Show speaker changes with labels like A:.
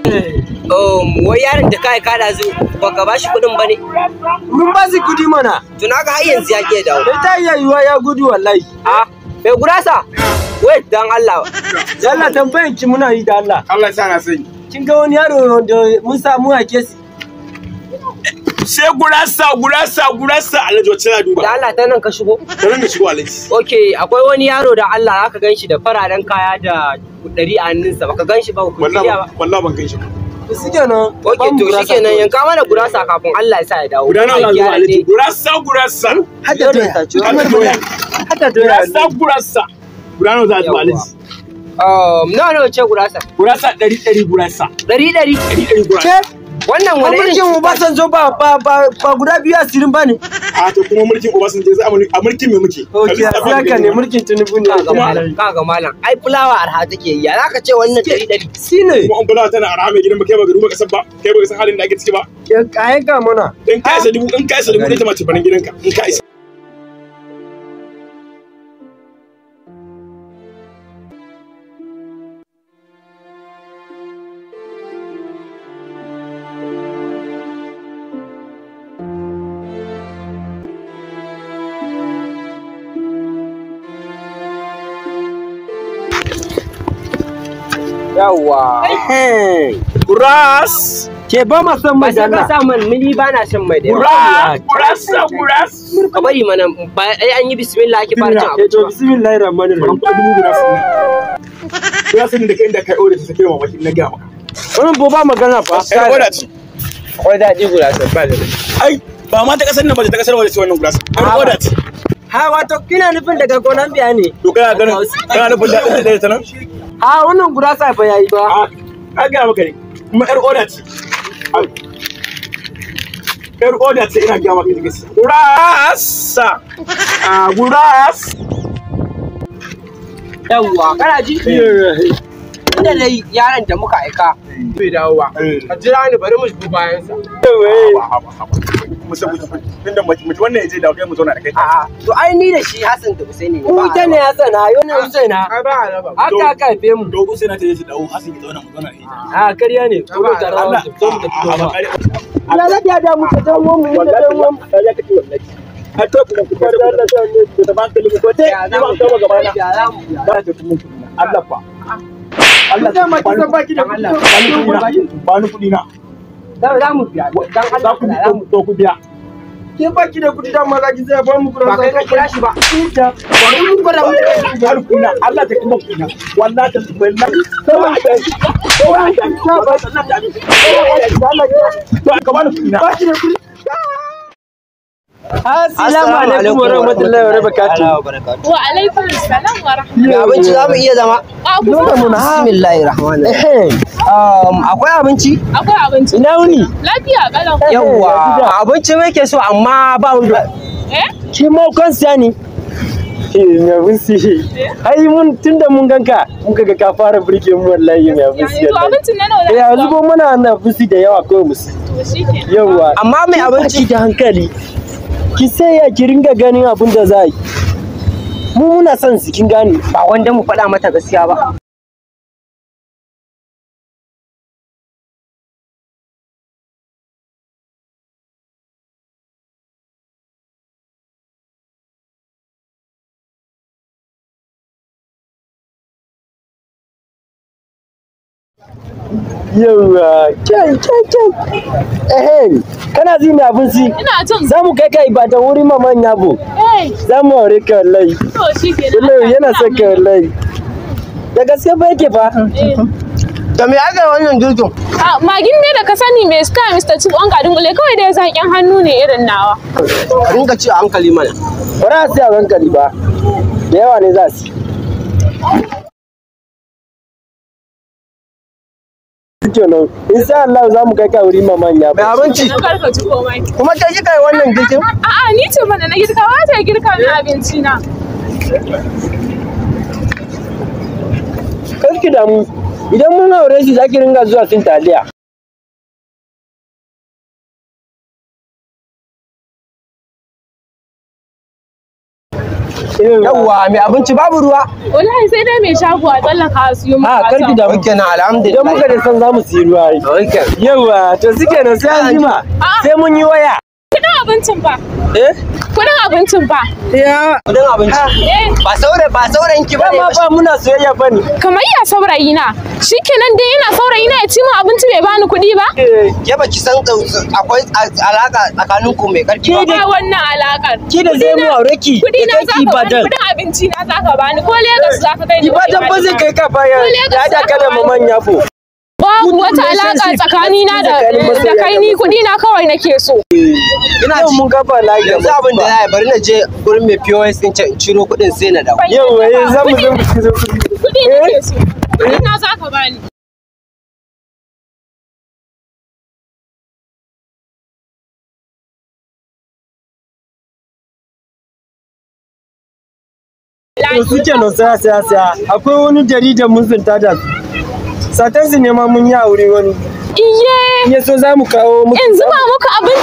A: Wai yaron da kai kada zu baka ba shi kuɗin bane?
B: Mun ba shi kuɗi mana.
A: To naga har yanzu ya ke dawo.
B: Ta iya yiwuwa ya gudu wallahi.
A: A mai gurasa? Wait dan Allah.
B: Allah tambayan ki muna yi da Allah.
C: Allah ya sa na sani.
B: Kin ga wani yaro da mun samu a kesi.
C: Sai gurasa gurasa gurasa Alhaji wacce na duba.
A: Da Allah ta nan ka shigo.
C: Ta nan na shigo Alhaji.
A: Okay, akwai wani yaro da Allah aka ganshi da fararen kaya da ɗari a hannunsa baka ganshi ba ku
C: Wallahi wallahi ban ganshi ba.
B: Shikenan.
A: Okay, to shikenan yanka mana gurasa kafin Allah ya sa ya dawo.
C: Guda nawa za Alhaji? Gurasa gurasa.
B: Hadda doya.
C: Hadda doya.
B: Hadda doya.
C: Gurasa gurasa. Guda nawa za a zuba Alhaji?
A: Nawa nawa ce gurasa?
C: Gurasa ɗari ɗari gurasa.
A: Ɗari ɗari?
C: Ɗari ɗari gurasa.
A: Wannan wani irin
B: mulkin Obasanjo ba ba ba ba guda biyu asirin ba ne.
C: A to kuma mulkin Obasanjo za a mulkin me muke?
B: Okay, haka ne mulkin Tinubu ne.
A: Kaga malam, ai fulawa arha take yi. Ya zaka ce wannan ɗari ɗari?
B: Shine.
C: Kuma an fulawa tana arha mai gidan ba kai ba garu ba kasar ba, kai ba san halin da ake ciki ba.
B: Ka yanka mana.
C: In ka isa dubu in ka isa dubu ɗaya ta mace barin gidanka in ka isa.
A: Yawwa.
C: Guras.
B: Ke ba ma son mai
A: Ba sai ka
B: dalla.
A: sa man mini ba na shan mai da yawa.
C: Guras, gurasa, guras.
A: Ka bari mana ba ai an yi bismillah ake fara cin
B: Ke
A: abinci
B: to
A: ba.
B: bismillahir rahmanir rahim.
C: Ban fa dubu gurasa ne. Gurasa ne da kai inda kai aure ta sake mamaki na gaya maka.
B: Wannan bo ba magana fa.
C: Ai oda ce.
A: Akwai daɗi gurasa ba da.
C: Ai ba ma ta kasar nan ba ta kasar waje ce wannan gurasa. Ai oda ce.
B: Ha wato kina nufin daga Colombia ne?
C: To kana ganin kana nufin daɗin ta da ta nan?
B: Ha wannan gurasa fa yayi ba.
C: A ka gaya maka ne. Kuma yar oda ce. Yar oda ce ina gaya maka ita Gurasa. A guras.
A: Yawwa, kana ji? Inda dai yaron da muka aika bai dawo ba. Ka jira ni bari mu bi bayan sa.
C: Haba haba. Tunda mutum wannan ya je da kai mu zauna da kai.
A: A'a, to ai ni da shi Hassan da Usaini ne.
B: Mu ita ne Hassan ha, yau ne Usaina.
A: Ai ba a raba.
B: Haka aka haife mu.
C: Dogo sai na ce shi dawo Hassan ya zauna mu zauna da kai.
B: A ƙarya ne. Ko da
C: Allah
B: rawa zo mu tafi
C: a
B: noma.
C: ba
B: Allah ya da mu ka dawo mu da dawo mu.
C: ƙarya kake wallahi. Ai to ku ku ku ta ban kalli ko te ni ba ka gaba na.
A: Ya za mu biya.
C: Ba ta kuma Allah fa. Allah
B: Da ma kisan baki da
A: Allah.
C: ba ni kuɗi na.
A: Za mu biya. Dan
C: Za
A: Allah
C: ku
A: za mu.
C: to ku biya.
B: Ke baki da kuɗi dama za ki tsaya ba mu
A: Ba kai ka kira shi ba.
B: Ita.
A: Bari mu gwada mu.
C: Ba ni kuɗi na. Allah ta kuma kuɗi na. Wallahi ta wallahi. Kowa ta kowa ta to ka ba ni kuɗi na.
B: Baki da kuɗi. Assalamu alaikum wa rahmatullahi wa barakatuh.
D: Wa alaikum salam wa rahmatullahi.
A: Ga abinci za mu iya zama.
D: A ku zauna.
A: Bismillahir rahmanir rahim. Akwai abinci?
D: Akwai abinci.
B: Ina wuni?
D: Lafiya kalau.
A: Yawwa, abinci muke so amma ba mu da
D: Eh?
B: Ki ma kan siya ni. Eh, mai abin siye. Ai mun tunda mun ganka muka ga ka fara burge mu wallahi mai abin siye.
D: To abincin na nawa
B: Eh,
D: za
B: yanzu ko muna na abin siye da yawa kawai mu siye.
D: To shikenan.
B: Yawa.
A: Amma mai abinci
B: Ki da hankali. Ki saya ki ringa ganin abin da za a yi. Mu muna son su kin gane.
A: ba wanda mu faɗa mata gaskiya ba.
B: Yawa, kai kai kai. Ehem, kana ji mai abin si?
D: Ina jin.
B: Za mu kai ka Ibadan wuri maman yabo.
D: Eh,
B: Za mu aure ka wallahi.
D: to shikenan.
B: Wallahi yana son ka wallahi. Da gaske fa yake fa.
D: Eh.
A: Da me aka yi wannan girkin?
D: A magin ne da ka sani mai star Mr. Chip on gadin gule kawai dai zaƙin hannu ne irin nawa.
A: Ka rinka ci a hankali mana.
B: Ba za su yi a hankali ba. Da yawa ne za su. Kenan, insha Allah za mu kai ka wuri maman yabo.
A: Mai abinci.
D: Na karka ci komai.
A: Kuma kai kika yi wannan girkin?
D: A'a ni ce mana na girka ba ta girka min abinci na.
B: Kar ki damu. Idan mun aure shi za ki ringa zuwa cin taliya.
A: Yawwa, mai abinci babu ruwa.
D: Wallahi sai dai mai shago a tsallaka a siyo
B: Ha,
D: maka.
B: karki damu.
A: Okay na,
B: Idan
A: alhamdulillah.
B: muka da san za mu siyi ruwa ai.
A: Okay.
B: Yawwa, to suke nan sai an jima. Sai mun yi waya.
D: Kudin abincin fa.
B: Eh?
D: Kudin abincin fa.
B: Ya.
A: Kudin abinci.
D: Eh,
A: Ba saurayi ba saurayin ki bane.
B: Dama ba muna soyayya bane.
D: kamar ya saurayi na. Shikenan dai yana saurayi na ya ci min abinci bai bani kuɗi ba?
B: Eh,
A: Ke ba ki san akwai alaka tsakanin ku mai karfi ba.
D: Ba wannan alakar.
B: Ki da zai mu aure ki.
D: Kuɗi na
B: da kai
D: za
B: ki
D: ka bani,
B: Ibadan.
D: kudin abinci na za ka bani, ko Lagos za ka kai ni.
B: Ibadan ba zai kai ka fa ya.
D: Ko Lagos
B: Ya da
D: za
B: ka da
D: ka bani.
B: maman yafo.
D: Babu
B: Good
D: wata alaka
B: relationship
D: tsakanina da
B: tsakanin masoya
D: da kai
B: da
D: ni kuɗi na kawai nake so.
A: Ina
B: Yau
A: ji.
B: mun kafa layi da
A: Yanzu abin da za a yi, bari na je gurin mai POS din can in ciro kuɗin sai na dawo.
B: Yau eh za mu zo mu ciro kuɗi.
D: Kuɗi nake so. Kuɗi na za ka bani.
B: To suke nan saya saya saya. Akwai wani jarida mun tsinta da su. Satan su ne ma mun yi aure wani.
D: Iye!
B: In ya so za mu kawo muku.
D: In zuba muku abinci.